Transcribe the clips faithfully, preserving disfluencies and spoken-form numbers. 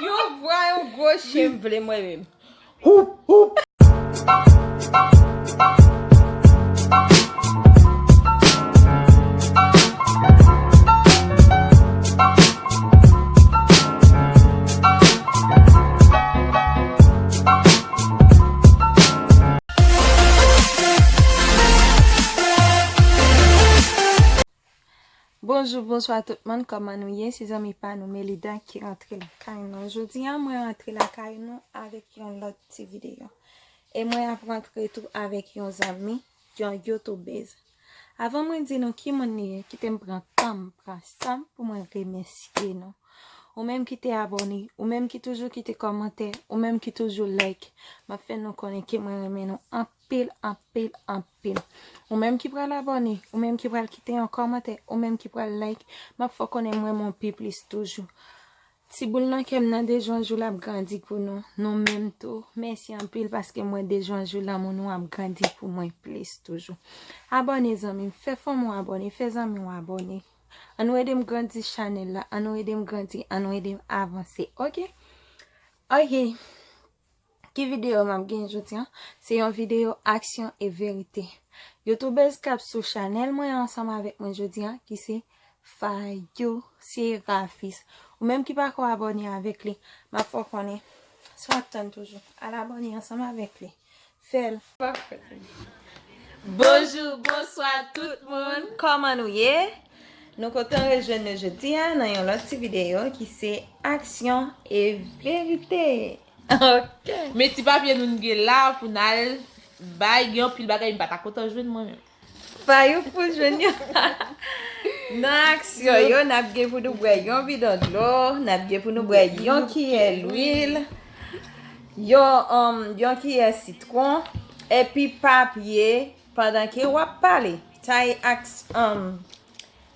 Yon vwa yon gwo chen m vle mwen menm. Bonjou, bonswa tout moun, kòman nou ye? Se zanmi pa nou Melida ki rantre lakay nou. Jodi a, mwen rantre lakay nou avèk yon lòt ti videyo. E mwen ap rantre tou avèk yon zanmi, yon youtubèz. Avan mwen di nou ki moun li ye, kite m pran tan m, pran san m pou mwen remèsye nou. Ou menm ki te abòne, ou menm ki toujou kite kòmantè, ou menm ki toujou like, m ap fè nou konnen ke mwen renmen nou anpil, anpil, anpil. Ou menm ki pral abòne, ou menm ki pral kite yon kòmantè, ou menm ki pral like, m ap fè w konnen mwen renmen w pi plis toujou. Ti boul nan kè m nan de jou an jou l ap grandi pou nou. Nou menm tou, mèsi anpil paske m wè de jou an jou lanmou nou ap grandi pou mwen plis toujou. Abòne zanmi m, fè fanmi w abòne, fè zanmi w abòne. Ann nou ede m grandi chanèl la, ann nou ede m grandi, ann nou ede m avanse, oke? Oke. Ki videyo m ap gen jodi a? Se yon videyo aksyon e verite. Youtubèz k ap sou chanèl mwen ansanm avèk mwen jodi a, ki se Fayou Serafis. Ou menm ki pako abòne avèk li, m ap fè w konnen. Sa w ap tann toujou? Al abòne ansanm avèk li. Fè l. Bonjou, bonswa tout moun. Kòman nou ye? Nou kontan rejwenn nou jodi a nan yon lòt ti videyo ki se aksyon e verite. Ok. Men ti papye nou n gen la pou n al bay, gen anpil bagay m pa ta kontan jwenn mwen menm. Fayou pou jwenn yo. Nan aksyon yo, n ap gen pou nou bwè yon bidon dlo, n ap gen pou nou bwè yon kiyè lwil, yon, um, yon kiyè sitwon, epi papye pandan ke w ap pale. Sa e aks-, um,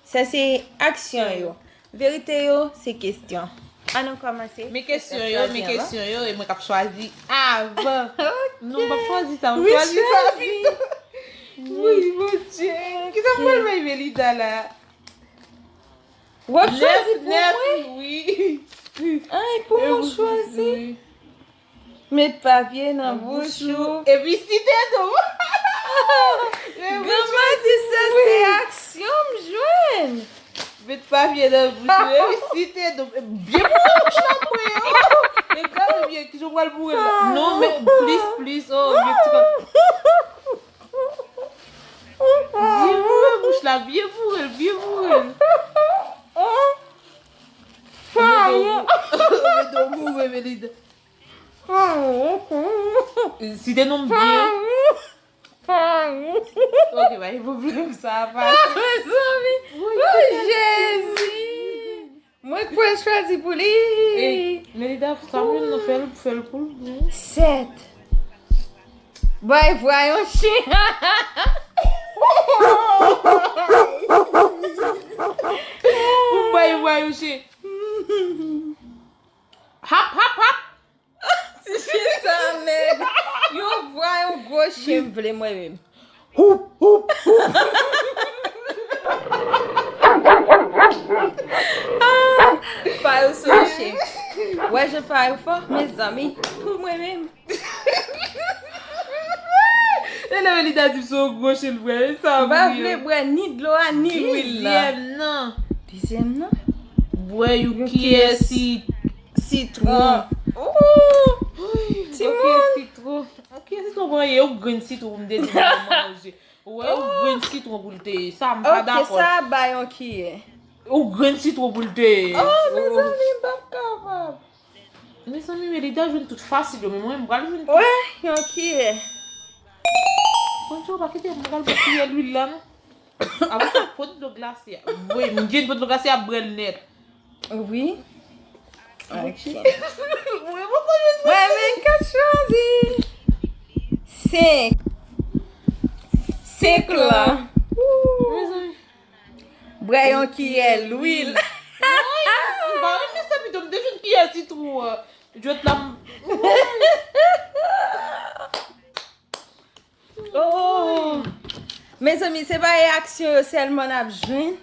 sa se aksyon yo. Verite yo, se kesyon. Ann nou kòmanse. Men kesyon yo, men kesyon yo, e mwen k ap chwazi avan. Ok. Non, m p ap chwazi sa, m ap chwazi sa pito. Wi, Bondye. Kisa m pral bay Melida la? W ap chwazi pou mwen? Nèf, wi. Ay, pou mwen chwazi. Wi. Met papye nan bouch ou. Epi site tou. Granmadi, sa se aksyon m jwenn. Met papye nan bouch ou, epi site tou. Byen boure bouch la pou mwen, oh. E gade byen, kijan w pral boure l la. Non, men plis, plis, oh, byen ti kòk. Byen boure bouch la, byen boure l, byen boure l. Fayou. Mete w boure, Melida. Site non m byen. Ok, pa gen pwoblèm, sa a pase. Mezanmi. Oh, Jezi. Mwen kwè chwazi pou li. Ey, Melida, sa mwen nan fè l, fè l pou l. Sèt. Bay vwa yon chen. Pou bay vwa yon chen. Hap, hap, hap. Ti chen sa, nèg. Yon vwa, yon gwo chen m vle mwen menm. Houp, houp, houp. Ah, Fayou se yon chen. Wè jan Fayou fò, mezanmi, pou mwen menm. E lè Melida di m se yon gwo chen l vre, e sa m pa vle bwè ni dlo a, ni lwil la. Dezyèm nan. Dezyèm nan? Bwè yon kiyè si-, sitwon. Ooh! Yon kiyè sitwon. Yon kiyè sitwon pou mwen, yon grenn sitwon pou m te di mwen manje. Wè, yon grenn sitwon pou l te ye. Sa, m pa dakò. Ok, sa a bay yon kiyè. Yon grenn sitwon pou l te ye. Oh, mezanmi, m p ap kapab. Mezanmi, Melida jwenn tout fasil yo, men mwen, m pral jwenn tout. Wè, yon kiyè. Bondye, ou pa kite m, m pral pran kiyè lwil la, non. Apre sa, pot dlo glase a. Wi, m gen pot dlo glase a, bwè l nèt. Wi. Ok. Mwen, mwen, mwen, mwen, men kat chwazi. Senk. Senk lan. Mezanmi. Bwè yon kiyè lwil. Woy, m pa renmen sa pito, m te jwenn kiyè sitwon an. Jwèt la, m, woy. Oh. Mezanmi, se pa e aksyon yo sèlman n ap jwenn.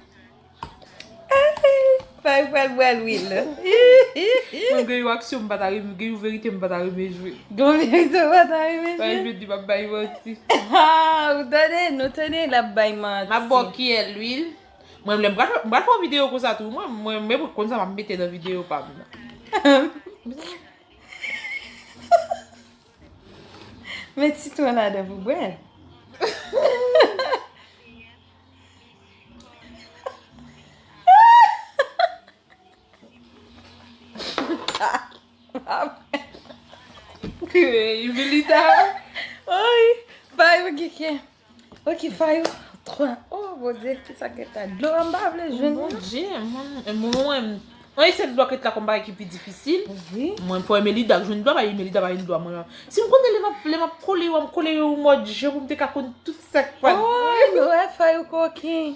Hey. Pay pral bwè lwil. Mwen gen yon aksyon m pa ta renmen, gen yon verite m pa ta renmen jwe. Gon verite w pa ta renmen Pay jwe? Jodi m ap bay manti. Ah, ou tande, nou tande l ap bay manti. M ap ba w kiyè lwil. Mwen menm, m pral fè yon videyo konsa tou. Mwen, mwen menm konn sa m ap mete nan videyo pa m nan. Met sitwon ladan pou bwè. Hey, Melita. Oy, bay ou kike. Ok, fay ou. Twa. Oh, Bondye, ki sa ke ta dlo an ba vle jwenn. Bondye, mwen, mwen, mwen, mwen eseye dlo ak la konba ki pi difisil. Wi. Mwen, fò Melita jwenn dlo, pa Melita pa jwenn dlo, mwen. Si m konnen lè m ap, lè m ap kole yo, m kole yo yon mòd jan pou m te ka konn tout sa k pral. Oh, nou wè fay ou koken.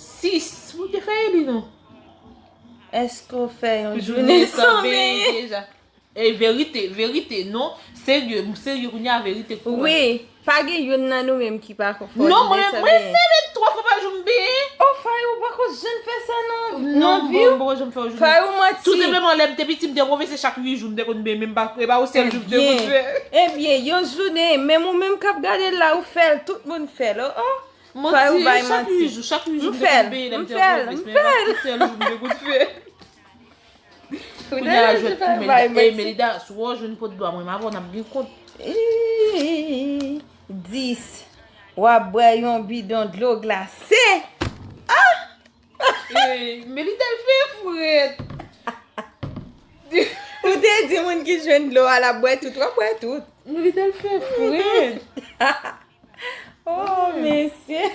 Sis, mwen te fè li non. Èske w fè yon jounen san benyen? Deja. E verite, verite, non. Serye, m serye kounye a verite kou. Wi, pa gen youn nan nou menm ki pa konn fè Non, jounen mwen, san mwen benyen. Mete twa fwa pa jou m benyen. Oh, fay ou pa konn janm fè sa nan, Non, nan vi bon, w. bon, janm fè yon jounen. Fay ou manti. Tou senpleman, lè m te piti, m te pwofese chak uit jou, m te konn benyen, men m pa, e pa yon sèl jou m te konn fè. Ebyen, yon jounen, menm ou menm k ap gade l la, ou fè l, tout moun fè l, oh, oh. Manti, Fay ou bay chak manti. uit jou, chak uit jou, M m te fè l, konn benyen, lè m m te fè l, pwofese, m men e pa fè l. tout sèl jou m te konn fè. Ou Kounye a tande jwèt se fay pou bay Melita. Ey, manti. Melita, si w jwenn pot dlo a, mwen, m avè w n ap gen kont. Ih, dis. W ap bwè yon bidon dlo glase. Ey, Melita l fè frèt. Ou te di moun ki jwenn dlo a, l ap bwè tout, w ap bwè tout. Melita l fè frèt. Oh, mesye.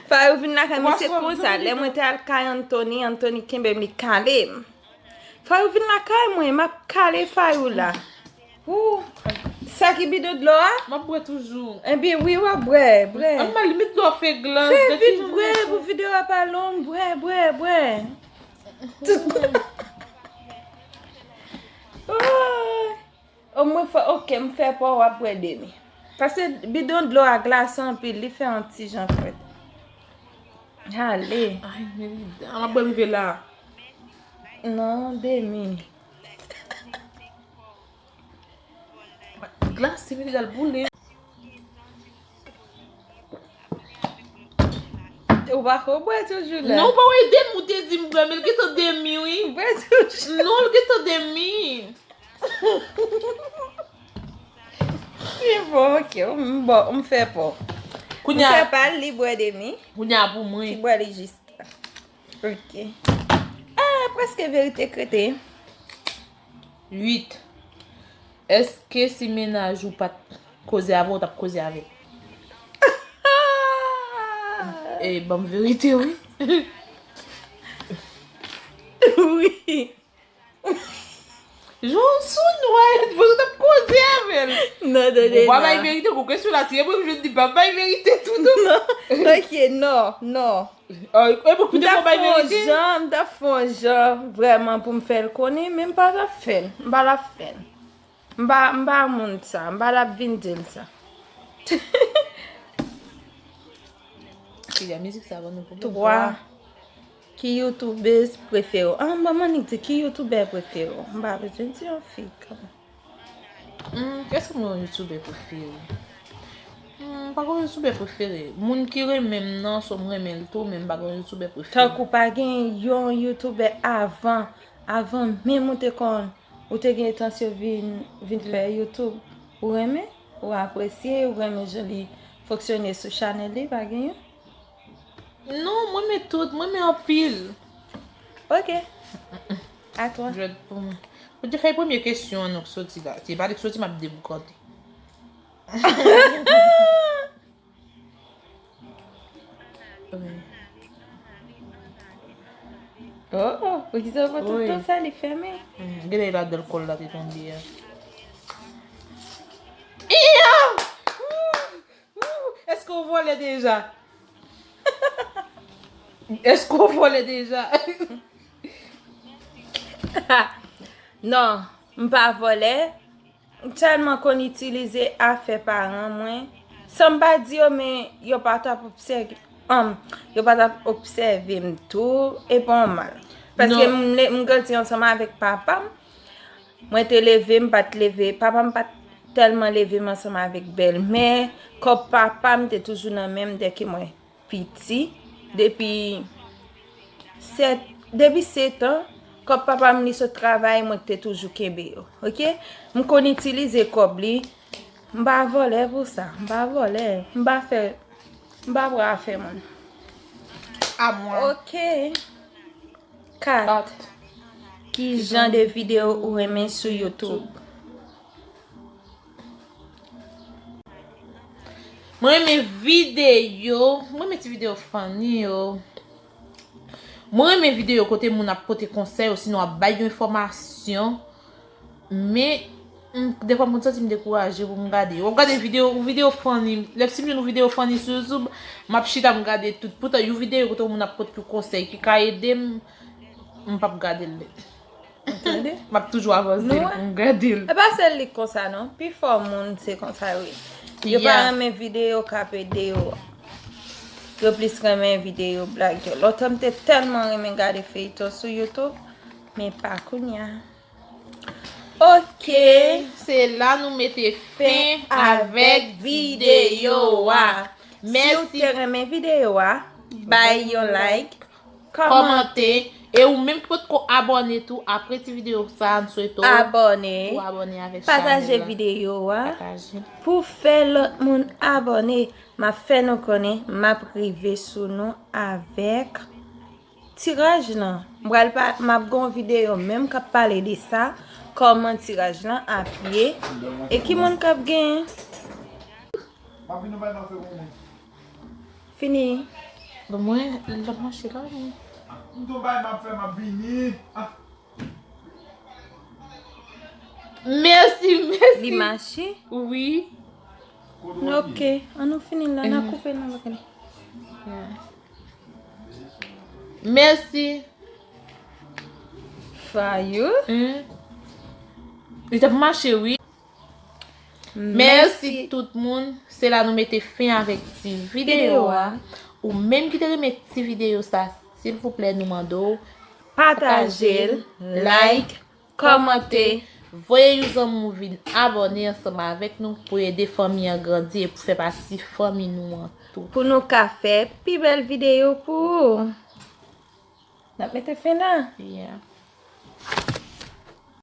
Fay ou vin lakay mwen, se Wap konsa. Lè mwen te al kay Anthony, Anthony kenbe m, li kale m. Fay ou vin lakay mwen, m ap kale fay ou la. Ou, sa ki bidon dlo a? M ap bwè toujou. Ebyen, wi, w ap bwè, bwè. An mal limit dlo fè glans. Fè De vit ki bwè jan pou videyo a pa long, bwè, bwè, bwè. Tout. Oy. O mwen fè, ok, m fè pa w ap bwè demi. Paske bidon dlo a glase anpil, li fè yon ti jan frèt. Ale. Ay, Melita, m ap bwè rive la. Non, demi. Glase, Melita, l boule. Ou pa ko bwè toujou la. Non, ou pa wè demi ou te di m bwè, men l gentan demi, wi. Bwè toujou. Non, l gentan demi. Li bon, ok. M bon, m fè pa w. M Kounye fè a, pa l, li bwè demi. kounye a pou Ki mwen. Bwè li jis. Ok. Ah, prèske verite k rete. Uit. Èske si mennaj ou pa t koze avè w, w t ap koze avè l? E, ban m verite, wi. Wi. Jan w sou nou a, w t ap koze avè l. Non, tande Ou pa non. Bay verite, kou kesyon la, si e mwen ki jwenn li, pa bay verite tou, tou. Non. Ok, non, non. E pou M t kite ap mwen bay fè yon verite. Jan, m t ap fè yon jan vrèman pou m fè l konnen, men m pa t ap fè l. M pa t ap fè l. M pa, m pa moun sa, m pa t ap vin di l sa. Filya, mizik sa ban nou pwoblèm. Twa. Ki youtubèz prefere w? Ah, m pa annik di ki youtubè prefere w. M pa bezwen di yon fi kanmenm. Hmm, èske mwen yon youtubè prefere? Hmm, m pa gen yon youtubè prefere. Moun ki renmen m nan, so m renmen l tou, men m pa gen yon youtubè prefere. Tankou pa gen yon youtubè avan, avan menm ou te konn, ou te gen entansyon vin, vin fè YouTube. Ou renmen? Ou apresye? Ou renmen jan li fonksyone sou chanèl li? Pa gen yon? Non, mwen renmen tout, mwen renmen anpil. Ok. A twa. Jwèt pou mwen. Ou te fè premye kesyon an nou k soti la. Se pa li k soti, m ap deboukante. Wi. Oh, oh, poukisa w pa tout tan sa li fèmen? Hmm, gade la dèl kòl la te tonbe a. Iya! Wou! Wou! Èske w vòlè deja? Èske w vòlè deja? Non, m pa vòlè. M tèlman konn itilize afè paran mwen. San m pa di yo, men yo pa t ap obsège, um, yo pa t ap obsève m tou, e pa yon mal. Paske m, le- m grandi ansanm avèk papa m. Mwen te leve, m pa t leve, papa m pa t tèlman leve m ansanm avèk bèlmè. Kòb papa m te toujou nan men m dèke mwen piti. Depi sèt, depi sèt an, kòb papa m li sot travay, mwen te toujou kenbe yo. Oke? M konn itilize kòb li. M pa vòlè pou sa. M pa vòlè. M pa fè, m pa pran afè moun. A mwen. Oke. Kat. Ki jan de videyo ou renmen sou YouTube? Mwen renmen videyo, mwen renmen ti videyo funny yo. Mwen renmen videyo kote moun ap pote konsèy, osinon ap bay yon enfòmasyon. Men, m, defwa m konn santi m dekouraje pou m gade. W ap gade videyo, yon videyo funny. Lè si m jwenn yon videyo funny sou YouTube, m ap chita m gade tout. Poutan, yon videyo kote yon moun ap pote yon konsèy ki ka ede m, m p ap gade l nèt. M ap toujou avanse pou m gade l. E pa sèl li k konsa non. Pifò moun se konsa yo ye. Yo pa renmen videyo k ap ede yo. Yo plis renmen videyo blag yo. Lontan m te tèlman renmen gade feyton sou YouTube, men pa kounye a. Oke. Se la nou mete fen avèk videyo a. Si w te renmen videyo a, bay yon like, kòmante. E ou menm ki potko abòne tou, apre ti videyo sa a, n swete w abòne, pou abòne avèk chanèl la. Pataje videyo a. Pataje. Pou fè lòt moun abòne. M ap fè nou konnen, m ap rive sou nou avèk tiraj lan. M pral pa, m ap gen yon videyo menm k ap pale de sa, kòman tiraj lan ap ye, e ki moun k ap genyen. M ap vin nan bay m ap fè pou mwen. Fini. Bon, mwen, l ap mache la, mwen. M tou bay m ap fè, m ap vini. Ah. Mèsi, mèsi. Li mache? Wi. Ok, an nou fini la, n a koupe nan bagay. Mèsi. Fayou. Li t ap mache, wi. Mèsi tout moun. Se la nou mete fen avèk ti videyo a. Ou menm ki te renmen ti videyo sa, silvouplè, nou mande w pataje l, like, kòmante, voye yon zanmi w vin abòne ansanm avèk nou pou ede fanmi an grandi e pou fè pati fanmi nou an tou. Pou nou ka fè pi bèl videyo pou ou. N ap mete fen la. Yeah.